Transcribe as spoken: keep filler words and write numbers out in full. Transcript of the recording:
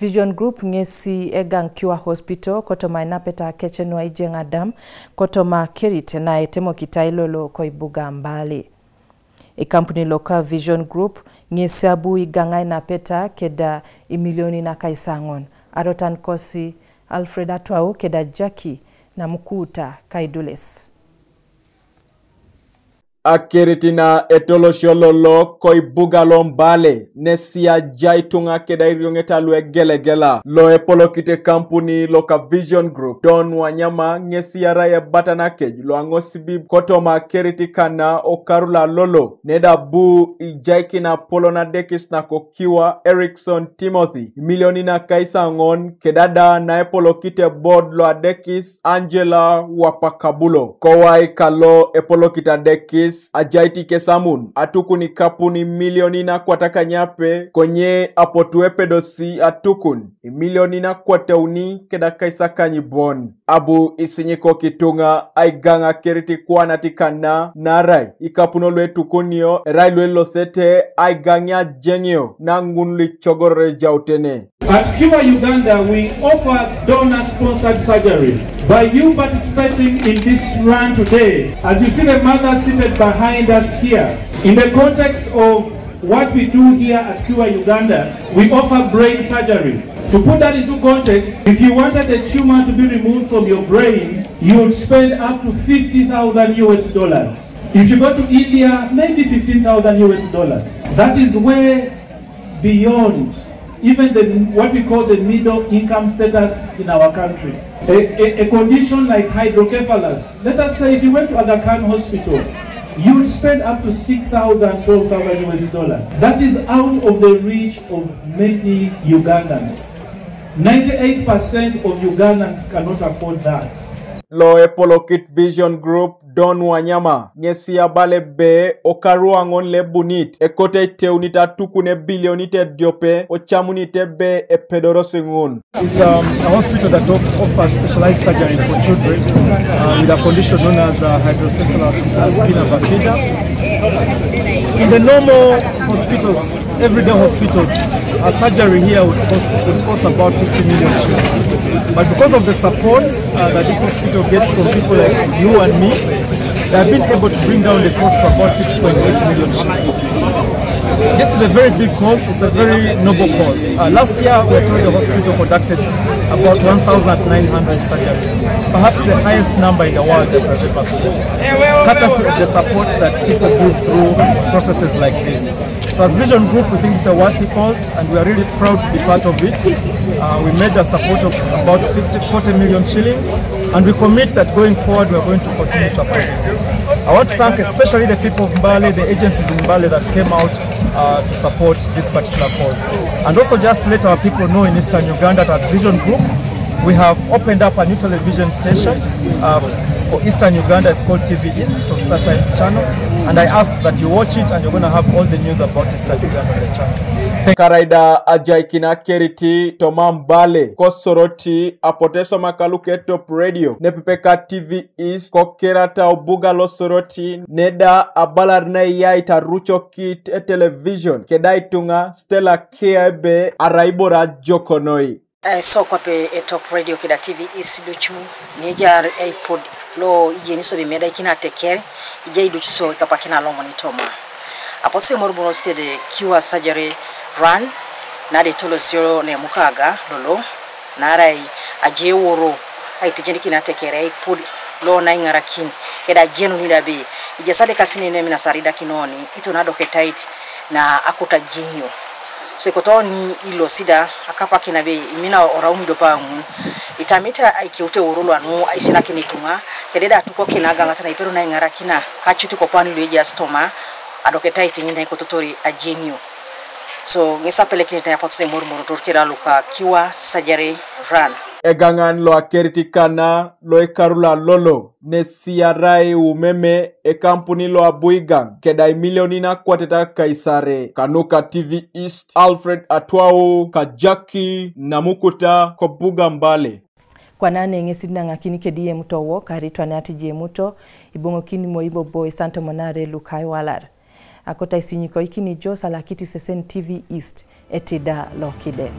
Vision Group ŋesi egaŋ Cure Hospital kotoma ainapeta kec nuaijeŋ adam kotoma kerit naetemokitai lolo koibuga Mbale. Ekampuni loka Vision Group ŋesi abu igaŋ ainapeta keda imilionin akaisaŋon. Arotan kosi Alfred Atwau keda Jackie Namukuta kaidules. Akerit na etolosio lolo koibuga lo Mbale nesi ajai ituŋa keda irioŋeta luegelegela lo epolokit ekampuni loka Vision Group. Don Wanyama ŋesi arai ebatanakec lo aŋosibib kotoma akerit kana okaru la lolo neda bu ijaikina apolon adekis nako Cure Erickson Timothy imilionin akaisaŋon keda da naepolokit board lo adekis Angela Wapakabulo. Kowai kalo epolokit adekis ajai ikesamun atukun ikapun imilionin akwatakanyape konye apotu epedosi atukun imilionin akwateuni keda akaisakany bon. Abu isinyikok ituŋa aigaŋ akerit ikwanat kana naarai ikapun luetukunio erai luelosete aigaŋ ajeŋio na ŋun luicogoror ejautene. At Cure Uganda, we offer donor-sponsored surgeries. By you participating in this run today, as you see the mother seated behind us here, in the context of what we do here at Cure Uganda, we offer brain surgeries. To put that into context, if you wanted a tumor to be removed from your brain, you would spend up to fifty thousand U S dollars. If you go to India, maybe fifteen thousand U S dollars. That is way beyond even the, what we call the middle income status in our country. A, a, a condition like hydrocephalus, let us say if you went to Aga Khan Hospital, you would spend up to six thousand, twelve thousand U S dollars. That is out of the reach of many Ugandans. Ninety-eight percent of Ugandans cannot afford that. Lo epolokit Vision Group Don Wanyama ŋesi abala ebe okaru aŋon lebunit ekote iteunit atukun ebilionit ediope ocamunit ebe epedorosi ŋun. It's um, a hospital that off- offers specialized surgery for children uh, with a condition known as uh, hydrocephalus uh, spina bifida. In the normal hospitals, everyday hospitals, a surgery here would cost, would cost about fifty million shillings. But because of the support uh, that this hospital gets from people like you and me, they have been able to bring down the cost to about six point eight million shillings. This is a very big cause, it's a very noble cause. Uh, last year, we were told the hospital conducted about one thousand nine hundred surgeries, perhaps the highest number in the world that was ever seen. Courtesy of the support that people give through processes like this. So as Vision Group, we think it's a worthy cause and we are really proud to be part of it. Uh, we made a support of about fifty, forty million shillings and we commit that going forward we are going to continue supporting this. I want to thank especially the people of Mbale, the agencies in Mbale that came out uh, to support this particular cause. And also just to let our people know in Eastern Uganda that Vision Group, we have opened up a new television station uh, for Eastern Uganda. It's called T V East, so Star Times channel. And I ask that you watch it and you're going to have all the news about Eastern Uganda on the channel. Karaida ajaikina keriti toma Mbale ko Soroti apotu esoma kalu ke Top Radio nepepeka T V East ko kerata obuga lo Soroti neda abalar na eyai tarucokit etelevision keda ituŋa Stella Kea ebe arai ibore ajokonoi. Esok kwape e Top Radio keda T V East ducu, niejar eipod lo ijeni sobi medaikina ateker, ijai ducu so ikapakina lomon itoma. Apotu emorumoros kede Cure Surgery Run, nade tolosio ne mukaga lolo, narai aje eworo aitejenikin ateker eipod lo naiŋarakin, keda ajenuni da be, ijasade kasinene minasaridakinoni, ito nadoketait na akot ajeŋio. So ikotoni ilo sida akapakin abe imina oraun idopa ŋun. Itamit aikeut eworo luanu aisinakin ituŋa, kededa atukokin agaŋat na iperu naiŋarakina, kacut kopan luejaas toma, adoketait ŋin naikototori ajeŋio. So ŋes apelekinit apotu emorumorotor keda luka Cure Surgery Run. Egaŋan lo akerit kana lo ekaru la lolo nesi arai umeme ekampuni lo abuigaŋ keda imilionin akwateta kaisare. Kanuka T V East, Alfred Atwau, ka Jackie Namukuta, kobuga Mbale. Kwana neŋesi naŋakin kedi emuto wo karitwanat je emuto, iboŋokin moi bobo isantomonare luka iwalar. Akota isinyikoikin ijo salakit isesen T V East etida lokide.